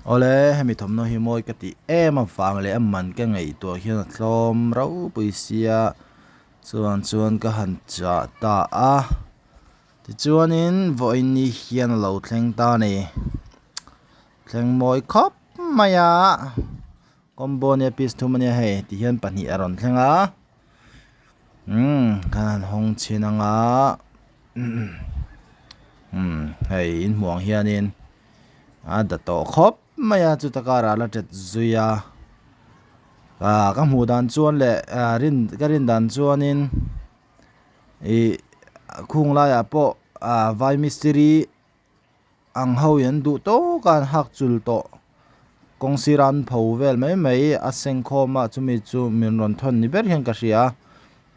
Awle hemi thawmhnaw hi mawi ka tih em avang leh a man ka ngaihtuah hian a tlawm ropui sia chuan chuan ka han chah ta a tichuanin vawiin ni hian a lo thleng ta a ni thleng mawi khawp mai a combo nia piece thum ania hei tihian pahnih a rawn thleng a umm kan han hawng chhin anga umm hei inhmuh ang hianin. A da tawh khawp mai a chuta karah la tet zui a ah ka hmuh dan chuan leh ah rin ka rin dan chuanin ih khung laiah pawh ah vai mistiri ang ho in an duh tawk a an hak chul tawh kawng sira an pho vel mai mai a seng khawm a chumi chu min rawn thawn ni ber hian ka hria a.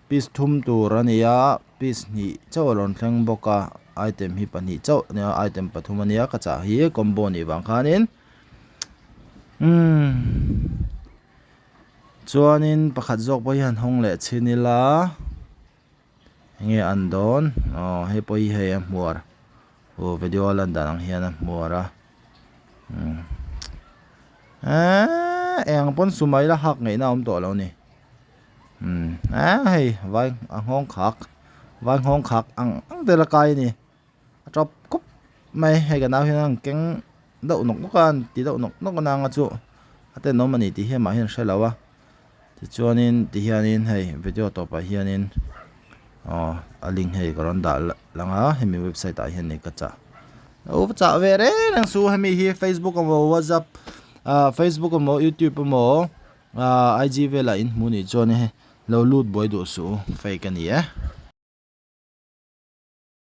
Piece thum tur a ni a piece hnih chauh a rawn thleng bawk a item hi pahnih chauh a nia item pathum a nia ka chah hi combo nih vang khanin umm chuanin pakhat zawk pawh hi han hawng leh chhin ila enge an dawn aw hei pawh hi hei a hmuar aw video a lan dan ang hian a hmuar a umm eee eng pawn sumai la hak ngaihna a awm tawh lo a ni. Umm eee hei vai a nghawng khak vai nghawng khak ang ang te la kai a ni a tawp kawp mai hei ka nau hian a keng deuh nawk nawk a an ti deuh nawk nawk a nanga chu a tenawm a ni tih hi amah hian a hre lo a tichuanin tihianin hei video tawpah hianin aw a link hei ka rawn dah lang a hemi website ah hian ni ka chah lo chah ve reng reng chu hemi hi facebook emaw whatsapp ah facebook emaw youtube emaw. Ahh IG velah in hmuh nih chuan e lo lut buai duh suh u fake a ni e.